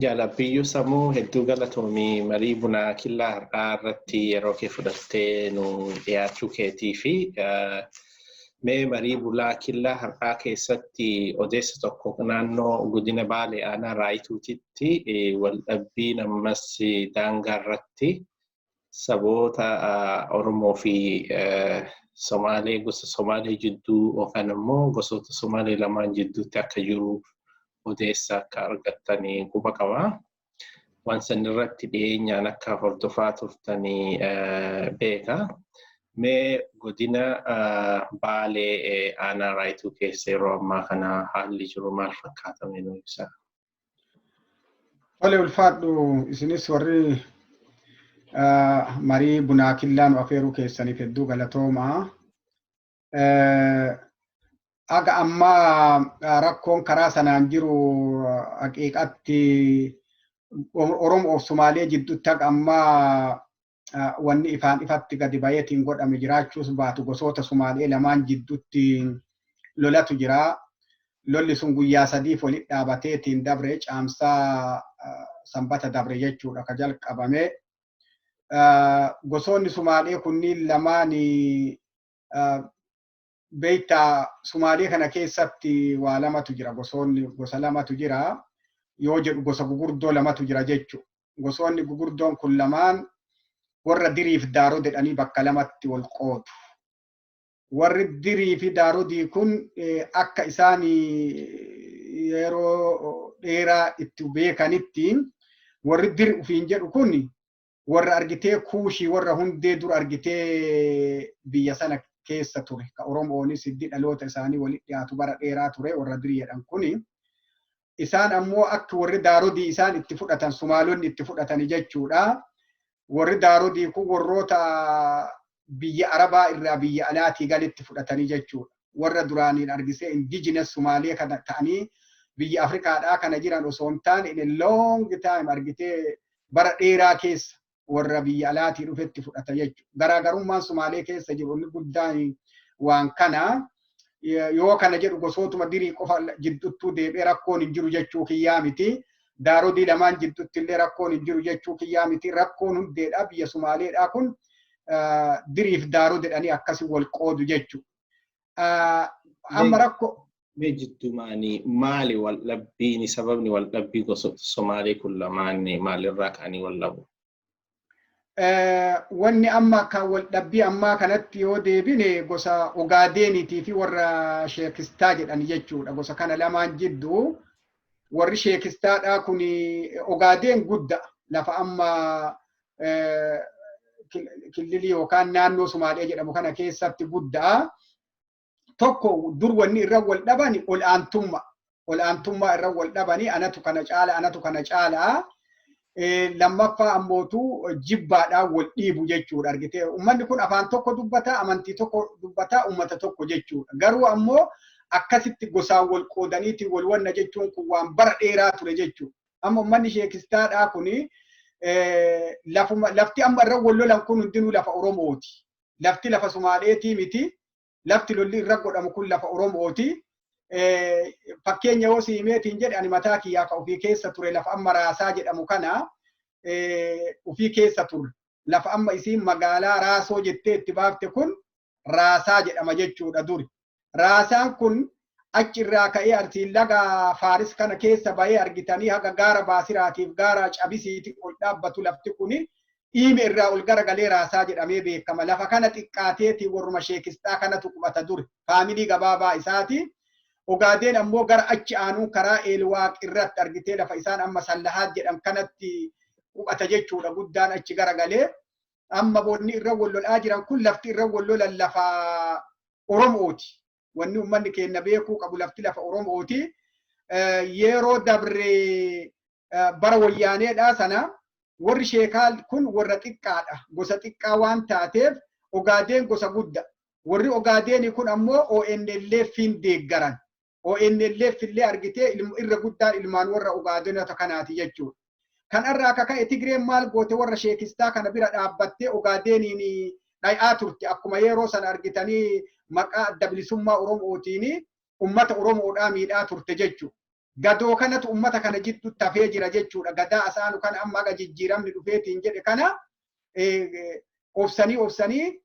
Jaalabbiyyuu Samuu, hedduu galatoomii marii bunaa killaa har'aa irratti yeroo kee fudhattee nu dhiyaachuu keetii fi mee marii bunaa killaa har'aa keessatti odeessa tokko naannoo godina Baalee aanaa Raayituutitti waldhabbiin ammas daangaa irratti saboota Oromoo fi Somaalee, gosa Somaalee jidduu yookaan immoo gosoota Somaalee lamaan jidduutti akka jiru odeessa akka argattanii quba qaba. Waan san irratti dhiyeenyaan akka hordofaa turtanii beeka. Mee godina Baalee aanaa Raayituu keessa yeroo ammaa kana haalli jiru maal fakkaata, mee nuu ibsaa? Tole, ulfaadhu. Isinis warri marii bunaa killaa nu afeeruu keessaniif hedduu galatoomaa. Aga ammaa rakkoon karaa sanaan jiru haqiiqatti Oromoof Sumaalee jidduutti haga ammaa wanni ifaan ifatti gadi bayeetiin godhame jiraachuus baatu, gosoota Sumaalee lamaan jidduutti lolatu jira. Lolli sun guyyaa 3f walitti dhaabateetiin dabre, Caamsaa Sanbata dabre jechuudha ka jalqabame. Gosoonni Sumaalee kunniin lamaan, beektaa, Sumaalee kana keessatti waa lamatu jira, gosoonni gosa lamatu jira yoo jedhu, gosa gugurdoo lamatu jira jechuudha. Gosoonni gugurdoon kun lamaan warra Diriif Daaroo jedhanii bakka lamatti wal qoodu. Warri Dirii fi Daarodii kun akka isaan yeroo dheeraa itti beekanitti, warri Diri ufiin jedhu kun warra argitee Kuushii, warra hundee dur argitee biyya sana keessa ture. Ka Oromoonis hiddi dhaloota isaanii walitti dhiyaatu bara dheeraa ture warra Dirii jedhan kuni. Isaan ammoo akka warri Daarodii isaan itti fudhatan, Sumaalonni itti fudhatani jechuudha. Warri Daarodii kun warroota biyya Arabaa irraa biyya alaatii galitti fudhatanii jechuudha. Warra duraaniin argisee indigenous Sumaalee kana ta'anii biyya Afrikaadhaa kana jiran osoo hin taane, in a long time argitee bara dheeraa keessa warra biyya alaatii dhufetti fudhata jechuudha. Garaagarummaan Sumaalee keessa jiru inni guddaan waan kana. Yoo kana jedhu gosootuma Dirii qofa jidduttuu deebi'ee rakkoon hin jiru jechuu kiyyaa miti. Daarodii lamaan jidduutti illee rakkoon hin jiru jechuu kiyyaa miti. Rakkoon hundeedha biyya Sumaaleedha kun Diriif Daaroo jedhanii akkasi wal qoodu jechuudha. Amma rakkoo. Mee jiddumaanii maali waldhabbiin, sababni waldhabbii gosoota Somaalee kun lamaan maalirraa ka'anii wal dhabu? Wanni amma kan waldhabbii ammaa kanatti yoo deebine, gosa Ogaadeeniitii fi warra Sheekistaa jedhan jechuudha. Gosa kana lamaan jidduu warri Sheekistaadhaa kun, Ogaadeen gudda lafa amma killilii yookaan naannoo Sumaalee jedhamu kana keessatti guddaa. Tokko dur wanni irra wal dhabani ol'aantummaa. Ol'aantummaa irra wal dhabanii, anatu kana caala, anatu kana caala. Lammaffaa ammootu jibbaadhaan wal dhiibu jechuudha argitee. Uummanni kun afaan tokko dubbata, amantii tokko dubbata, uummata tokko jechuudha. Garuu ammoo akkasitti gosaan wal qoodaniitiin wal wanna jechuun kun waan bara dheeraa ture jechuudha. Amma uummanni Sheekistaadhaa kuni lafuma lafti amma irra wal lolan kun hundinuu lafa Oromooti. Lafti lafa Sumaaleetii miti. Lafti lolli irra godhamu kun lafa Oromooti. Fakkeenya yoo si himeetiin jedhe, ani mataa kiyyaa ka ofii keessa ture, lafa amma Raasaa jedhamu kana ofii keessa ture. Lafa amma isiin magaalaa Raasoo jettee itti baafte kun Raasaa jedhama jechuudha duri. Raasaan kun achi irraa ka'ee Arsiin laga Faaris kana keessa bahee argitanii haga gaara Baasiraatiif gaara Cabisiiti ol dhaabbatu, lafti kuni dhiime irraa ol garagalee Raasaa jedhamee beekama. Lafa kana xiqqaateeti warruma Sheekisxaa kanatu qubata dure. Faamilii gabaabaa isaati. Ogaadeen ammoo gara achi aanuun karaa Eelwaaq irratti argitee lafa isaan amma Sallahaat jedhan kanatti qubata jechuudha, guddaan achi garagalee. Amma boonni irra wal lolaa jiran kun, lafti irra wal lolan lafa Oromooti. Wanni uummanni keenya beekuu qabu, lafti lafa Oromooti. Yeroo dabre bara Wayyaaneedhaa sana warri Sheekaal kun warra xiqqaadha. Gosa xiqqaa waan taateef, Ogaadeen gosa gudda. Warri Ogaadeeni kun ammoo ONLFin deeggaran. ONLF illee argitee irra guddaan ilmaan warra Ogaadenota kanaati jechuudha. Kanarraa akka ka'e Tigreen maal goote? Warra Sheekistaa kana bira dhaabbattee Ogaadeeniin dhay'aa turte. Akkuma yeroo sana argitanii maqaa Adda Bilisummaa Oromootiin uummata Oromoodhaa miidhaa turte jechuudha. Gadoo kanatu ummata kana jidduutti hafee jira jechuudha. Gadaa asaanu kana amma haga jijjiiramni dhufeetiin jedhe kana obsanii obsanii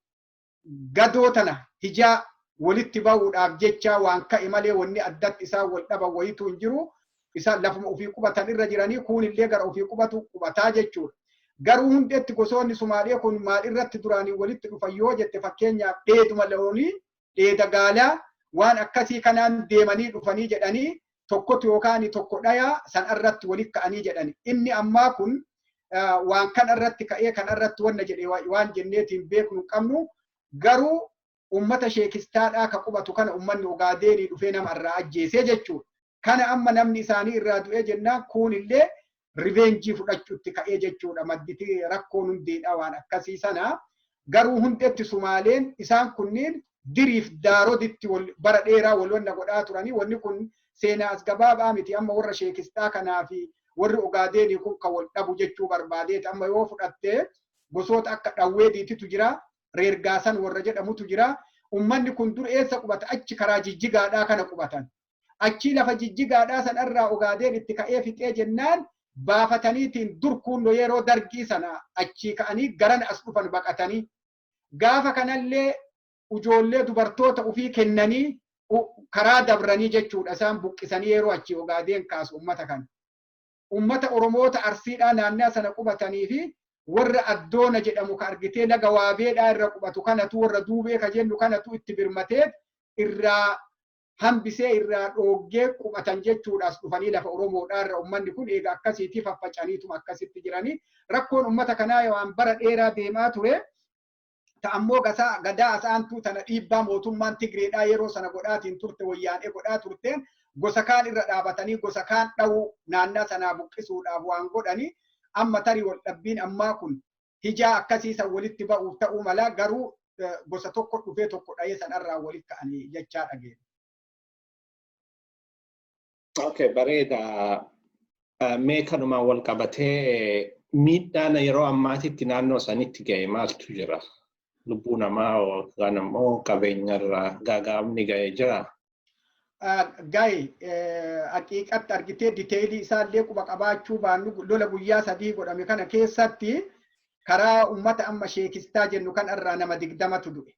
gadoo tana hijaa walitti ba'uudhaaf jecha waan ka'e malee wanni addatti isaan wal dhaban wayitu hin jiru. Isaan lafuma ofii qubatan irra jiranii, kuunillee gara ofii qubatu qubataa jechuudha. Garuu hundeetti gosoonni Sumaalee kun maal irratti duraanii walitti dhufan yoo jette, fakkeenyaaf dheeduma loonii, dheeda gaalaa, waan akkasii kanaan deemanii dhufanii jedhanii, tokkotu yookaan tokko dhayaa san irratti walitti ka'anii jedhani. Inni ammaa kun waan kana irratti ka'ee kan irratti wanna jedhe waan jenneetiin beeknu qabnu, garuu ummata Sheekistaadhaa ka qubatu kana ummanni Ogaadeenii dhufee nama irraa ajjeesee jechuudha. Kana amma namni isaanii irraa du'ee jennaan kuunillee revenge fudhachuutti ka'ee jechuudha. Madditi rakkoon hundeedha waan akkasii sana. Garuu hundeetti Sumaaleen isaan kunniin Diriif Daaroditti bara dheeraa wal wanna godhaa turanii. Wanni kun seenaa as gabaabaa miti. Amma warra Sheekistaa kanaa fi warri Ogaadeenii kun kan wal dhabu jechuu barbaadeeti. Amma yoo fudhatte gosoota akka Dhawweediititu jira, Reergaasan warra jedhamutu jira. Ummanni kun dur eessa qubata? Achi karaa Jijjigaadhaa kana qubatan. Achii lafa Jijjigaadhaa sanarraa Ogaadeen itti ka'ee fixee jennaan baafataniitiin dur kunnoo yeroo Dargii sana achii ka'anii garana as dhufan baqatanii. Gaafa kanallee ijoollee dubartoota ofii kennanii karaa dabranii jechuudha, isaan buqqisanii yeroo achii Ogaadeen kaasu ummata kana. Ummata Oromoota Arsiidhaa naannaa sana qubatanii fi warra Addoona jedhamu ka argitee laga Waabeedhaa irra qubatu kanatu, warra Duubee ka jennu kanatu itti birmatee irraa hambisee, irraa dhooggee qubatan jechuudha. As dhufanii lafa Oromoodhaa irra ummanni kun eega akkasiitii faffacaniituma akkasitti jiranii. Rakkoon ummata kanaa waan bara dheeraa deemaa ture. Ta'ammoo gasaa gadaa asaantuu tana dhiibbaa mootummaan Tigreedhaa yeroo sana godhaatiin turte, Wayyaanee godhaa turteen, gosa kaan irra dhaabatanii gosa kaan dha'uu, naannaa sanaa buqqisuudhaaf waan godhani. Amma tarii wal dhabbiin ammaa kun hijaa akkasiisan walitti ba'uuf ta'uu mala, garuu gosa tokko dhufee tokko dha'ee sanarraa walitti ka'anii jechaa dhageenya. Okay, bareeda. Mee kanumaan wal qabatee miidhaan yeroo ammaatitti naannoo sanitti ga'e maaltu jira? Lubbuu namaa yookaan immoo qabeenyarraa gaaga'amni ga'ee jira? Gaa'e haqiiqatti argitee detail isaallee quba qabaachuu baannu, lola guyyaa 3 godhame kana keessatti karaa ummata amma Sheekistaa jennu kan irraa nama 20tu du'e.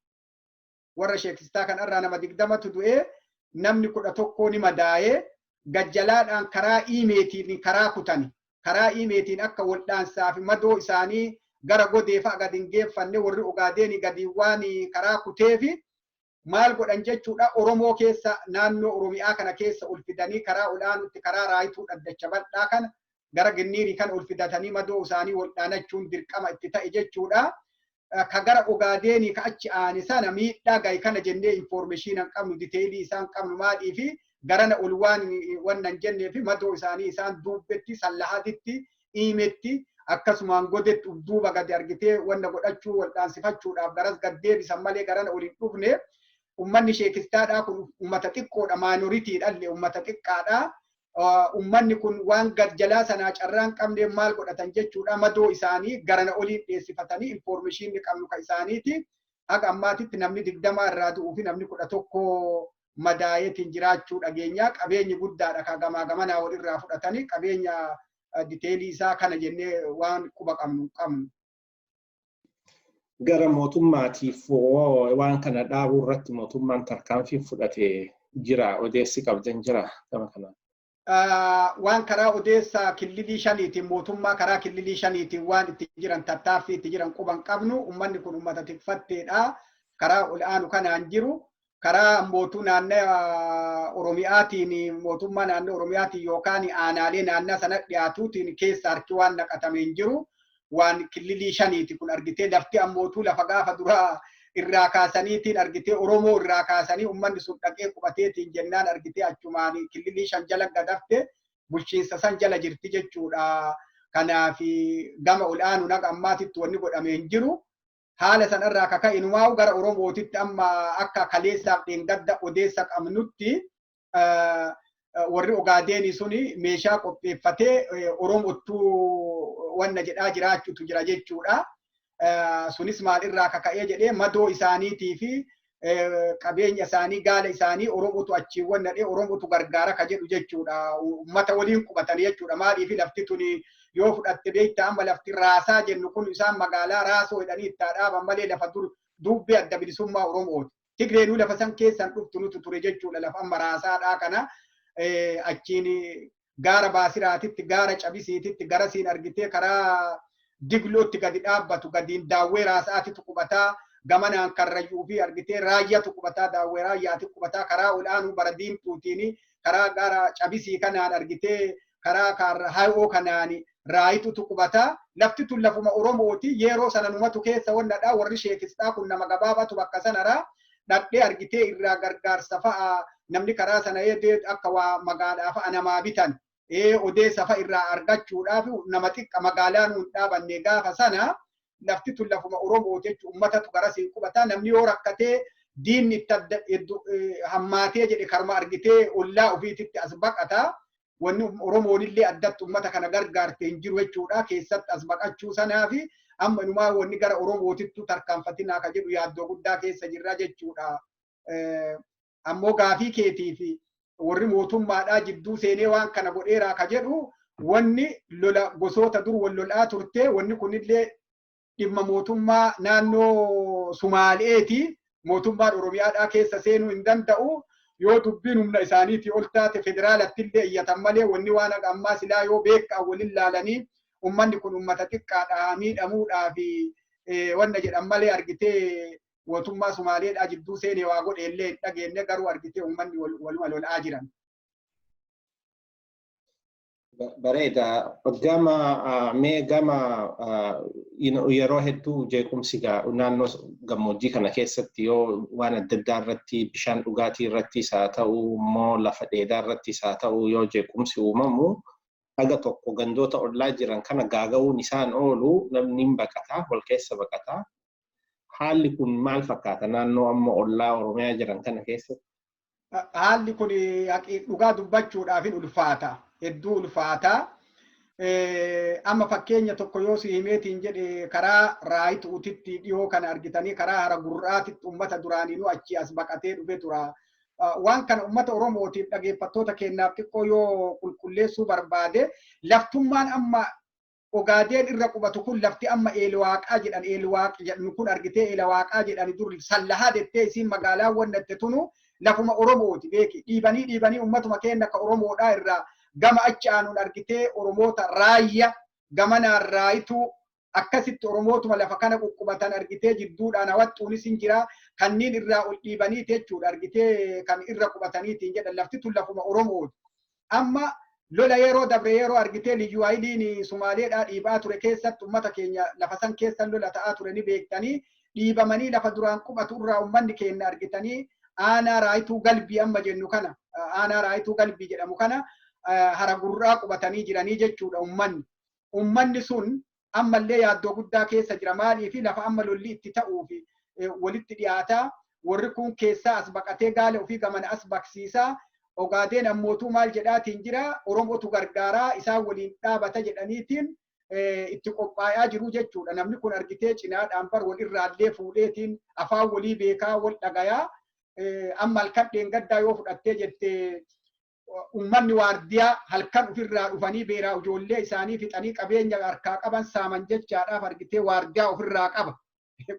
Warra Sheekistaa kan irraa nama 20tu du'e, namni 11 ni madaa'ee. Gajjalaadhaan karaa iimeetiin karaa kutani. Karaa iimeetiin akka waldhaansaa fi madoo isaanii gara Godee fa'a gadi hin geeffanne warri Ogaadeenii gadi waan karaa kuteefi maal godhan jechuudha, Oromoo keessa, naannoo Oromiyaa kana keessa ol fidanii karaa olaanutti, karaa Raayituu dhaddacha bal'aa kana gara Ginniirii kana ol fidatanii madoo isaanii waldhaanachuun dirqama itti ta'e jechuudha. Ka gara Ogaadeenii ka achi aane sana miidhaa gahe kana jennee information hin qabnu, detail isaan qabnu, maalii fi garana ol waan wannan jennee fi madoo isaanii isaan Duubbetti, Sallahatitti, Iimetti, akkasumaan Godetti uf duuba gadi argitee wanna godhachuu waldhaansifachuudhaaf garas gad deebisan malee garana ol hin dhufne. Ummanni Sheekistaadhaa kun ummata xiqqoodha, minoritydhallee ummata xiqqaadha. Ummanni kun waan gad jalaa sanaa carraan qabneef maal godhatan jechuudha, madoo isaanii garana oliin dhiyeessifatanii. Informationni qabnu ka isaaniiti. Haga ammaatitti namni 20 irraa du'uu fi namni 11 madaayeetiin jiraachuu dhageenya. Qabeenyi guddaadha ka gamaa gamanaa walirraa fudhatanii. Qabeenya detail isaa kana jennee waan quba qabnu qabnu. Gara mootummaatiif waan kana dhaabuu irratti mootummaan tarkaanfii fudhate jira, odeessi qabdan jira gama kanaan? Waan karaa odeessa killilii shaniitiin, mootummaa karaa killilii shaniitiin waan itti jiran, tattaaffii itti jiran quban qabnu. Ummanni kun ummata tikfatteedha. Karaa ol aanu kanaan jiru. Karaa mootuu naannoo Oromiyaatiin, mootummaa naannoo Oromiyaatiin yookaan aanaalee naannoo sana dhiyaatuutiin keessa harki waan naqatame hin jiru. Waan killilii shaniiti kun argitee lafti ammootuu lafa gaafa duraa irraa kaasaniitiin argitee Oromoo irraa kaasanii ummanni sun dhaqee qubateetiin jennaan argitee achumaan killilii shan jala gadafte, bulchiinsa san jala jirti jechuudha. Kanaaf gama ol aanu naqa ammaatitti wanni godhame hin jiru. Haala sanarraa kaka'e inumaa'u gara Oromootitti amma akka kaleessaaf dheengadda odeessa qabnutti warri Ogaadeenii suni meeshaa qopheeffatee Oromottuu wanna jedhaa jiraachuutu jira jechuudha. Sunis maalirraa kaka'ee jedhee madoo isaaniitii fi Qabeenya isaanii, gaala isaanii Oromootu achiiwwan nadhee Oromootu gargaara ka jedhu jechuudha. Uummata waliin qubatanii jechuudha. Maaliif lafti tuni yoo fudhatte beektaa, amma lafti Raasaa jennu kun isaan magaalaa Raasoo jedhanii itti dhaaban malee lafa dur dubbii Adda Bilisummaa Oromooti. Tigreenuu lafa san keessan dhuftu nutu ture jechuudha. Lafa amma Raasaadhaa kana achiin gaara Baasiraatitti, gaara Cabisiititti, gara siin argitee karaa Diglootti gadi dhaabbatu, gadiin Daawwee Raasaatitu qubataa, gamanaan Karrayyuu fi argitee Raayyatu qubataa, Daawwee Raayyaati qubataa, karaa olaanuu bara Diimtuutiin karaa gara Cabisii kanaan argitee karaa kaarra hay'oo kanaan Raayitutu qubataa. Lafti tun lafuma Oromooti. Yeroo sana numatu keessa wannadha. Warri sheekistaa kun nama gabaabatu bakka sanaraa dhadhee argitee irraa gargaarsa fa'a, namni karaa sana eedee akka waa magaalaa fa'a namaa bitan odeessa fa'a irraa argachuudhaaf nama xiqqa. Magaalaa nuun dhaabanne gaafa sana. Lafti tun lafuma Oromooti jechuudha. Uummatatu garasiin qubataa. Namni yoo rakkatee diinni itti hammaatee jedhe karma argitee ollaa ofiititti as baqataa. Wanni Oromoonillee addatti uummata kana gargaarte hin jiru jechuudha. Keessatti as baqachuu sanaa fi amma inumaa wanni gara Oromootittu tarkaanfatinaa ka jedhu yaaddoo guddaa keessa jirra jechuudha. Ammoo gaafii keetii fi warri mootummaadhaa jidduu seenee waan kana godheeraa ka jedhu, wanni lola gosoota dur wal lolaa turte, wanni kunillee dhimma mootummaa naannoo Sumaaleeti. Mootummaan Oromiyaadhaa keessa seenuu hin danda'u. Yoo dubbiin humna isaaniitii ol taate federaalatti illee iyyatan malee, wanni waan haga ammaa silaa yoo beekaa waliin laalanii ummanni kun ummata xiqqaadha, miidhamuudhaa fi wanna jedhan malee, argitee mootummaa Sumaaleedhaa jidduu seenee waa godhe illee hin dhageenye. Garuu argitee ummanni waluma lolaa jiran. Bareeda. Gama mee gama yeroo hedduu jeequmsi naannoo gammoojjii kana keessatti yoo waan adda addaa irratti, bishaan dhugaatii irrattis haa ta'u immoo lafa dheedaa irrattis haa ta'u, yoo jeequmsi uumamu haga tokko gandoota ollaa jiran kana gaaga'uun isaan oolu, namni hin baqataa, wal keessa baqataa. Haalli kun maal fakkaata naannoo amma ollaa Oromiyaa jiran kana keessatti? Haalli kun dhugaa dubbachuudhaaf hin ulfaata. Hedduu ulfaata. Amma fakkeenya tokko yoo si himeetiin jedhe, karaa Raayituutitti dhiyoo kana argitanii karaa Hara Gurraatitti uummata duraaniinuu achii as baqatee dhufe tura. Waan kana uummata Oromootiif, dhageeffattoota keenyaaf xiqqoo yoo qulqulleessuu barbaade, laftummaan amma Ogaadeen irra qubatu kun, lafti amma Eelwaaqaa jedhan, Eelwaaq jedhan kun argitee, Eelwaaqaa jedhan dur Sallahaa dettee isiin magaalaa wannatte tunu lafuma Oromooti beeki. Dhiibanii dhiibanii uummatuma keenya akka Oromoodhaa irraa gama achi aanuun argitee Oromoota Raayya, gamanaan Raayituu, akkasitti Oromootuma lafa kana quqqubatan argitee jidduudhaan hawattuunis hin jira, kanneen irraa ol dhiibanii jechuudha, argitee kan irra qubataniitiin jedhan. Lafti tun lafuma Oromooti. Amma lola yeroo dabre, yeroo argitee liyyuu hayiliin Sumaaleedhaa dhiibaa ture keessatti, ummata keenya lafa san keessa lola ta'aa ture ni beektanii, dhiibamanii lafa duraan qubatu irraa ummanni keenya argitanii aanaa Raayituu Galbii amma jennu kana, aanaa Raayituu Galbii jedhamu kana Hara Gurraa qubatanii jiranii jechuudha ummanni. Ummanni sun ammallee yaaddoo guddaa keessa jira. Maaliif? Lafa amma lolli itti ta'uu fi walitti dhiyaataa, warri kun keessaa as baqatee gaala ofii gamana as baqsiisaa. Ogaadeen ammootuu maal jedhaatiin jira? Oromootu gargaaraa, isaan waliin dhaabata jedhaniitiin itti qophaa'aa jiru jechuudha. Namni kun argitee cinaadhaan bar wal irraallee fuudheetiin afaan walii beekaa, wal dhagayaa. Amma halkan dheengaddaa yoo fudhattee jettee, ummanni waardiyaa halkan ofirraa dhufanii beeraa ijoollee isaanii fixanii qabeenya harkaa qaban saaman jechaadhaaf argitee waardiyaa ofirraa qaba.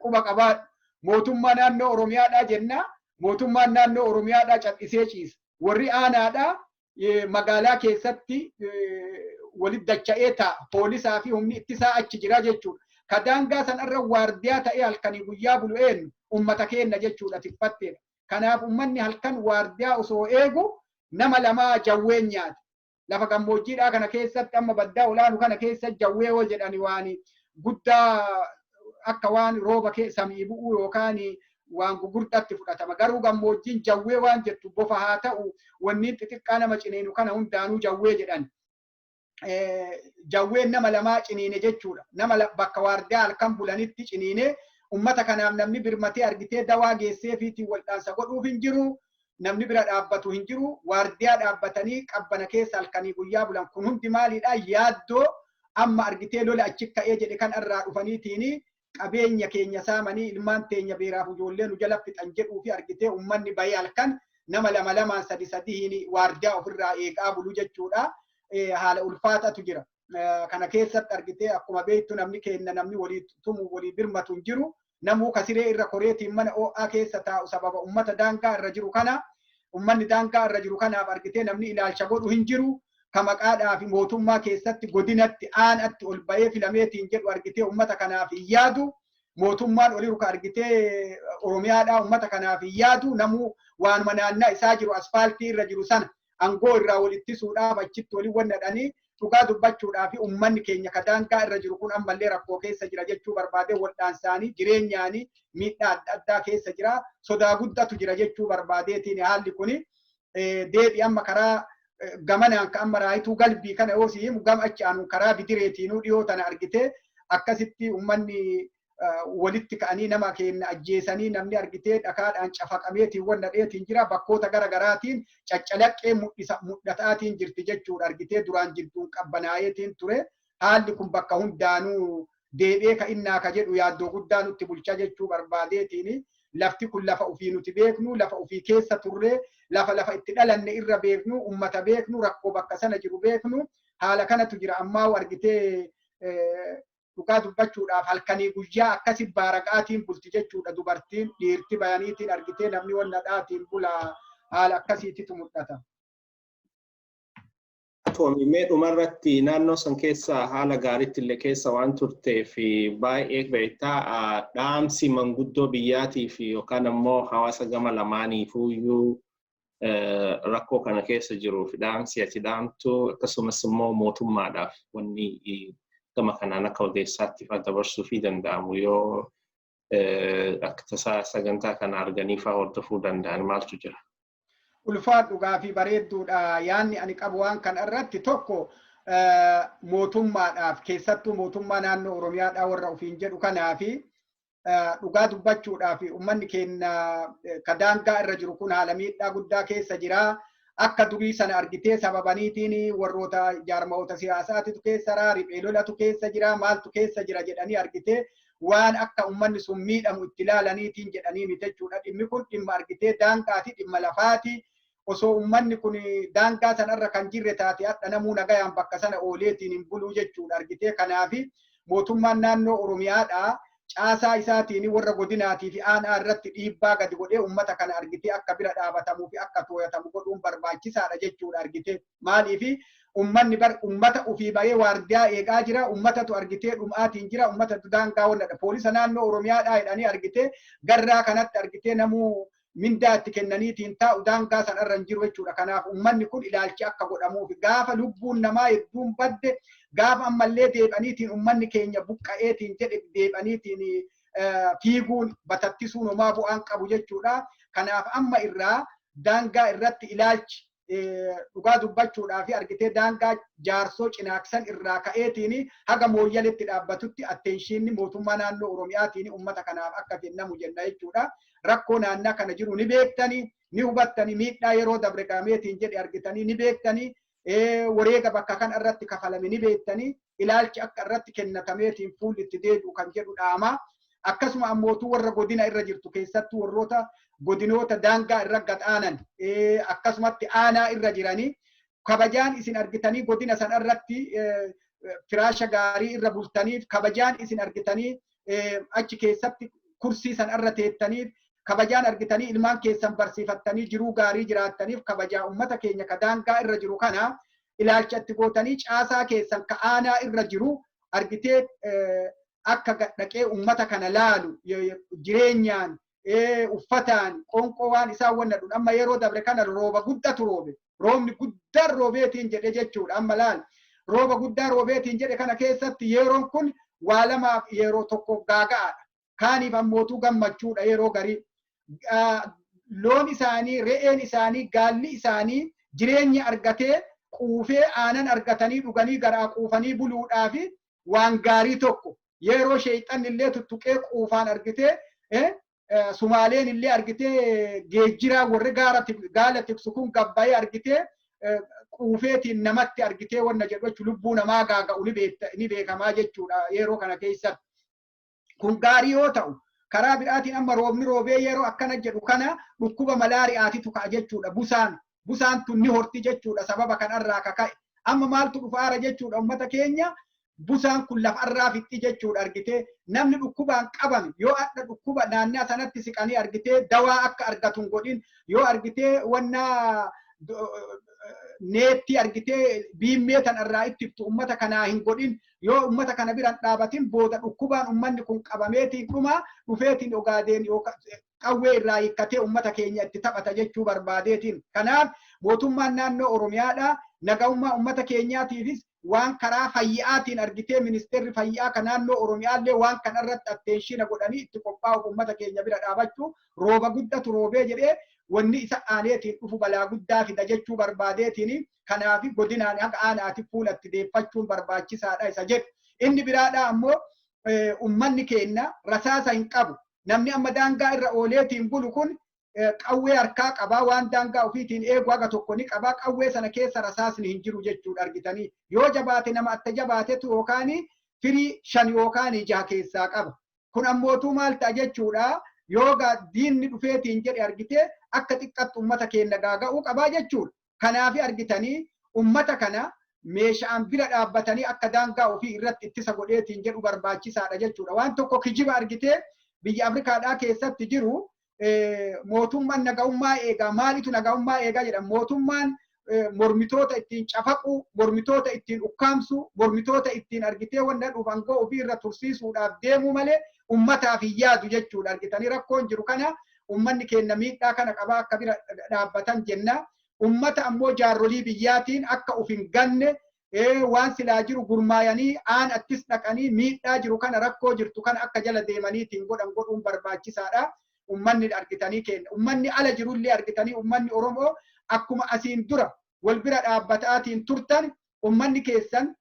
Quba qabaa mootummaa naannoo Oromiyaadhaa jenna. Mootummaan naannoo Oromiyaadhaa cal'isee ciisa. Warri aanaadhaa magaalaa keessatti walitti dacha'ee taa'a. Poolisaa fi humni ittisaa achi jira jechuudha. Ka daangaa sanarra waardiyaa ta'ee halkanii guyyaa bulu eenyu? Ummata keenya jechuudha, tikfatteedha. Kanaaf ummanni halkan waardiyaa osoo eegu nama lamaa jawween nyaate. Lafa gammoojjiidhaa kana keessatti, amma baddaa olaanu kana keessa, jawwee yoo jedhani waan guddaa, akka waan rooba samii bu'uu yookaan waan gugurdaatti fudhatama. Garuu gammoojjiin jawwee waan jettu bofa haa ta'u, wanni xixiqqaa nama ciniinu kana hundaanuu jawwee jedhan. Jawween nama lamaa ciniine jechuudha. Nama bakka waardiyaa halkan bulanitti ciniine. Ummata kanaaf namni birmatee argitee dawaa geessee fiitiin waldhaansa godhuuf hin jiru. Namni bira dhaabbatu hin jiru. Waardiyaa dhaabbatanii qabbana keessa halkanii guyyaa bulan. Kun hundi maalidha? Yaaddoo amma argitee lola achi ka'ee jedhe kan irraa dhufaniitiin. Qabeenya keenya saamanii ilmaan teenya beeraaf ijoollee nu jala fixan jedhuu fi argitee ummanni bahee halkan nama lama lamaan sadi sadiin waardiyaa ofirraa eegaa bulu jechuudha. Haala ulfaatatu jira. Kana keessatti argitee akkuma beektu namni keenya namni walii tumu walii birmatu hin jiru. Namuu kasiree irra koreetiin mana ho'aa keessa taa'u sababa ummata daangaa irra jiru kana, ummanni daangaa irra jiru kanaaf argitee namni ilaalcha godhu hin jiru. Ka maqaadhaa fi mootummaa keessatti godinatti aanatti ol ba'ee filameetiin jedhu argitee ummata kanaaf hin yaadu. Mootummaan oliiru ka argitee Oromiyaadhaa ummata kanaaf hin yaadu. Namuu waanuma naannaa isaa jiru, asfaaltii irra jiru sana angoo irraa wal ittisuudhaaf achitti walii wannadhanii. Dhugaa dubbachuudhaaf, ummanni keenya ka daangaa irra jiru kun ammallee rakkoo keessa jira jechuu barbaade. Waldhaansaanii jireenyaanii miidhaa adda addaa keessa jira, sodaa guddatu jira jechuu barbaadeetiin. Haalli kuni deebi amma karaa gamanaan ka amma Raayituu Galbii kana yoo si himu, gam achi aanu karaa Bidireetiinuu dhiyoo tana argitee akkasitti ummanni walitti ka'anii nama keenya ajjeesanii, namni argitee dhakaadhaan cafaqameetiin wanna dheetiin jira. Bakkoota gara garaatiin caccalaqqee mul'ataatiin jirti jechuudha. Argitee duraan jidduun qabbanaa'eetiin ture. Haalli kun bakka hundaanuu deebi'ee ka innaa ka jedhu yaaddoo guddaa nutti bulcha jechuu barbaadeetiin. Lafti kun lafa ofii nuti beeknu, lafa ofii keessa turre, lafa itti dhalanne irra beeknu, ummata beeknu, rakkoo bakka sana jiru beeknu. Haala kanatu jira. Ammaa argitee dhugaa dubbachuudhaaf halkanii guyyaa akkasi baaraqaatiin bulti jechuudha. Dubartiin, dhiirti bayaniitiin argitee namni wannadhaatiin bula. Haala akkasiititu mul'ata. Mee dhumarratti, naannoo san keessa haala gaariitti illee keessa waan turtee fi baay'ee beektaa, dhaamsi manguddoo biyyaatii fi yookaan ammoo hawaasa gama lamaaniifuyyuu rakkoo kana keessa jiruuf dhaamsi ati dhaamtu, akkasumas immoo mootummaadhaaf wanni gama kanaan akka ogeessaatti fa'aa dabarsuu fi danda'amu, yoo akka tasaa sagantaa kana arganii fa'aa hordofuu danda'an, maaltu jira? Ulfaan, dhugaa fi bareedduudha. Yaanni ani qabu waan kana irratti tokko mootummaadhaaf, keessattuu mootummaa naannoo Oromiyaadhaa warra ofiin jedhu kanaafi, dhugaa dubbachuudhaaf uummanni keenya ka daangaa irra jiru kun haala miidhaa guddaa keessa jira. Akka durii sana argitee sababaniitiin warroota jaarmaoota siyaasaatitu keessa jira, riphee lolatu keessa jira, maaltu keessa jira jedhanii argitee waan akka uummanni sun miidhamu itti ilaalaniitiin jedhanii miti jechuudha. Dhimmi kun dhimma argitee daangaati, dhimma lafaati. Osoo uummanni kun daangaa sanarra kan jirre taate, hadha namuu nagayaan bakka sana ooleetiin hin buluu jechuudha argitee. Kanaafi mootummaan naannoo Oromiyaadhaa caasaa isaatiin warra godinaatii fi aanaa irratti dhiibbaa gadi godhee uummata kana argitee akka bira dhaabatamuu fi akka too'atamu godhuun barbaachisaadha jechuudha argitee. Maaliifi uummanni bar uummata ofii bahee waardiyaa eegaa jira, uummatatu argitee dhumaatiin jira, uummatatu daangaa wannadha. Poolisa naannoo Oromiyaadhaa jedhanii argitee garraa kanatti argitee namuu mindaa itti kennaniitiin taa'u daangaa sanarra hin jiru jechuudha. Kanaaf uummanni kun ilaalchi akka godhamuuf, gaafa lubbuun namaa hedduun badde, gaafa ammallee deebaniitiin uummanni keenya buqqa'eetiin jedhe, deebaniitiin fiiguun batattisuun homaa bu'aan qabu jechuudha. Kanaaf amma irraa daangaa irratti ilaalchi, dhugaa dubbachuudhaa fi argitee daangaa Jaarsoo Cinaaksan irraa ka'eetiin haga Mooyyaletti dhaabbatutti attentionni mootummaa naannoo Oromiyaatiin uummata kanaaf akka kennamu jenna jechuudha. Rakkoo naannaa kana jiru ni beektanii, ni hubattanii, miidhaa yeroo dabre gaameetiin jedhe argitanii ni beektanii, wareega bakka kana irratti kafalame ni beektanii, ilaalchi akka irratti kennatameetiin fuulli itti deebi'u kan jedhu dhaama. Akkasuma ammootuu warra godina irra jirtu, keessattuu warroota godinoota daangaa irra gaxaanan, akkasumatti aanaa irra jiranii, kabajaan isin argitanii godina sana irratti firaasha gaarii irra bultaniif, kabajaan isin argitanii achi keessatti kursii sana irra teettaniif, kabajaan argitanii ilmaan keessan barsiifattanii jiruu gaarii jiraattaniif, kabajaa ummata keenya ka daangaa irra jiru kana ilaalcha itti gootanii caasaa keessan ka aanaa irra jiru argitee akka dhaqee ummata kana laalu, jireenyaan, uffataan, qoonqoo waan isaan wanna dhun. Amma yeroo dabre kana rooba guddatu roobe, roobni guddaan roobeetiin jedhe jechuudha. Amma laal, rooba guddaa roobeetiin jedhe kana keessatti yeroon kun waa lamaaf, yeroo tokkoof gaaga'aadha, kaaniif ammootuu gammachuudha. Yeroo garii loon isaanii, re'een isaanii, gaalli isaanii jireenya argatee quufee aanan argatanii dhuganii garaa quufanii buluudhaafi waan gaarii tokko. Yeroo sheexanni illee tuttuqee quufaan argitee, Sumaaleen illee argitee geejjiraa warri gaala tiksu kun gabbayee argitee quufeetiin namatti argitee wanna jedhu jechuun lubbuu namaa gaaga'u ni beekamaa jechuudha yeroo kana keessatti. Kun gaarii yoo ta'u, karaa biraatiin amma roobni roobee yeroo akkana jedhu kana dhukkuba malaariyaatitu ka'a jechuudha. Busaan tun ni horti jechuudha sababa kanarraa kaka'e. Amma maaltu dhufaara jechuudha ummata keenya? Busaan kun lafarraa fixxi jechuudha argitee. Namni dhukkubaan qabame yoo adda dhukkuba naannaa sanatti siqanii argitee dawaa akka argatu hin godhin, yoo argitee wanna neetti argitee biimmee tan irraa ittiftu ummata kanaa hin godhin, yoo ummata kana biraan dhaabatin, booda dhukkubaan ummanni kun qabameetiin dhuma dhufeetiin Ogaadeen qawwee irraa hiikkatee ummata keenya itti taphata jechuu barbaadeetiin. Kanaaf mootummaan naannoo Oromiyaadha naga'ummaa ummata keenyaatiifis waan karaa fayyaatiin argitee ministeerri fayyaa kan naannoo Oromiyaallee waan kanarratti attention godhanii itti qophaa'uuf ummata keenya bira dhaabachuu. Rooba guddatu roobee jedhee wanni isa aaneetiin dhufu balaa guddaa fida jechuu barbaadeetiin. Kanaaf godinaan haga aanaati fuulatti deeffachuun barbaachisaadha isa jedhu. Inni biraadha ammoo ummanni keenya rasaasa hin qabu. Namni amma daangaa irra ooleetiin bulu kun qawwee harkaa qabaa, waan daangaa ofiitiin eegu haga tokko ni qabaa. Qawwee sana keessa rasaasni hin jiru jechuudha argitanii. Yoo jabaate nama atta jabaatetu yookaan firii 5 yookaan 6 keessaa qaba. Kun ammootuu maal ta'a jechuudha? Yoo diinni dhufeetiin jedhe argitee akka xiqqattu ummata keenya gaaga'uu qabaa jechuudha. Kanaaf argitanii ummata kana meeshaan bira dhaabbatanii akka daangaa ofii irratti ittisa godheetiin jedhu barbaachisaadha jechuudha. Waan tokko kijiba argitee biyya Afrikaadhaa keessatti jiru, mootummaan naga'ummaa eegaa, maalitu naga'ummaa eegaa jedha. Mootummaan mormitoota ittiin cafaqu, mormitoota ittiin ukkaamsu, mormitoota ittiin argitee wanna dhuuf aangoo ofii irra tursiisuudhaaf deemuu malee ummataaf hin yaadu jechuudha argitanii. Rakkoon jiru kana ummanni keenya miidhaa kana qabaa, akka bira dhaabbatan jenna. Ummata ammoo jaarrolii biyyaatiin akka uf hin ganne, waan silaa jiru gurmaayanii aan attis dhaqanii miidhaa jiru kana, rakkoo jirtu kana akka jala deemaniitiin godhan godhuun barbaachisaadha. Ummanni argitanii kenna. Ummanni ala jirullee argitanii ummanni Oromoo akkuma asiin dura wal bira dhaabbataatiin turtan, ummanni keessan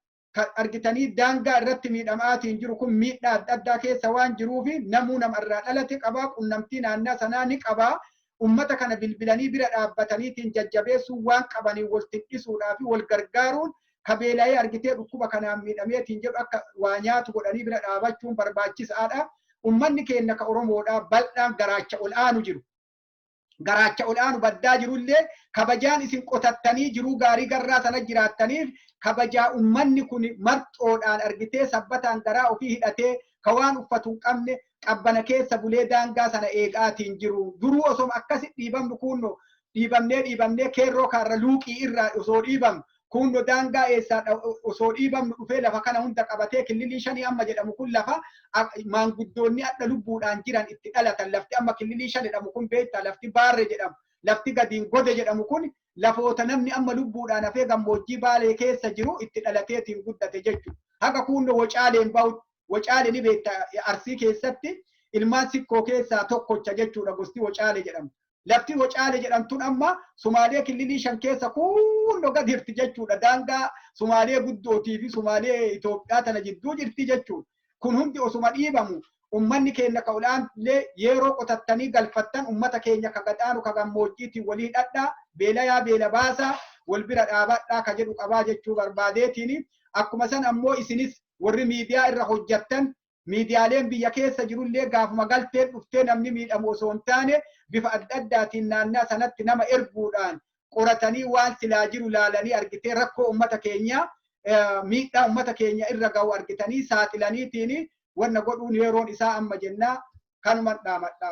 argitanii daangaa irratti miidhamaatiin jiru kun miidhaa adda addaa keessa waan jiruufi namuu namarraa dhalate qabaa, qunnamtii naannaa sanaa ni qabaa. Ummata kana bilbilanii bira dhaabbataniitiin jajjabeessuun, waan qabaniin wal xiqqisuudhaa fi wal gargaaruun, kabeela'ee argitee dhukkuba kanaan miidhameetiin jedhu akka waa nyaatu godhanii bira dhaabachuun barbaachisaadha. Ummanni keenya ka Oromoodhaa bal'aan garaacha ol aanu jiru. Garaacha ol aanu baddaa jirullee kabajaan isin qotattanii jiruu gaarii garraa sana jiraattaniif kabajaa. Ummanni kun marxoodhaan argitee sabbataan garaa ofii hidhatee, ka waan uffatu hin qabne qabbana keessa bulee daangaa sana eegaatiin jiru. Duruu osoo akkasi dhiibamnu, kunno dhiibamnee dhiibamnee keerroo kaarra luuqii irraa osoo dhiibamnu, kunno daangaa eessaa osoo dhiibamnu dhufee lafa kana hunda qabatee. Killilii shanii amma jedhamu kun lafa maanguddoonni adda lubbuudhaan jiran itti dhalatan. Lafti amma killilii 5 jedhamu kun beektaa, lafti Baarre jedhamu, lafti gadiin Gode jedhamu kun lafoota namni amma lubbuudhaan hafee gammoojjii Baalee keessa jiru itti dhalateetiin guddate jechuudha. Haga kunno Wocaaleen bahu, Wacaale ni beekta, Arsii keessatti ilmaan Sikkoo keessaa tokkocha jechuudha gosti Wacaale jedhamu. Lafti Wacaale jedhamtuun amma Sumaalee killilii 5 keessa kunno gad jirti jechuudha. Daangaa Sumaalee guddootii fi Sumaalee Itoophiyaa tana jidduu jirti jechuudha. Kun hundi osuma dhiibamu, ummanni keenya ka ol'aanillee yeroo qotattanii galfattan ummata keenya ka gadaanu ka gammoojjiitiin walii hidhadhaa, beelayaa beela baasaa, wal bira dhaabadhaa ka jedhu qabaa jechuu barbaadeetiin. Akkuma san ammoo isinis warri miidiyaa irra hojjattan, miidiyaaleen biyya keessa jirullee gaafuma galteen dhuftee namni miidhamu osoo hin taane bifa adda addaatiin naannaa sanatti nama erguudhaan qoratanii waan silaa jiru laalanii argitee rakkoo ummata keenyaa, miidhaa ummata keenya irra ga'u argitanii saaxilaniitiin wanna godhuun yeroon isaa amma jennaa kanuman dhaamadha.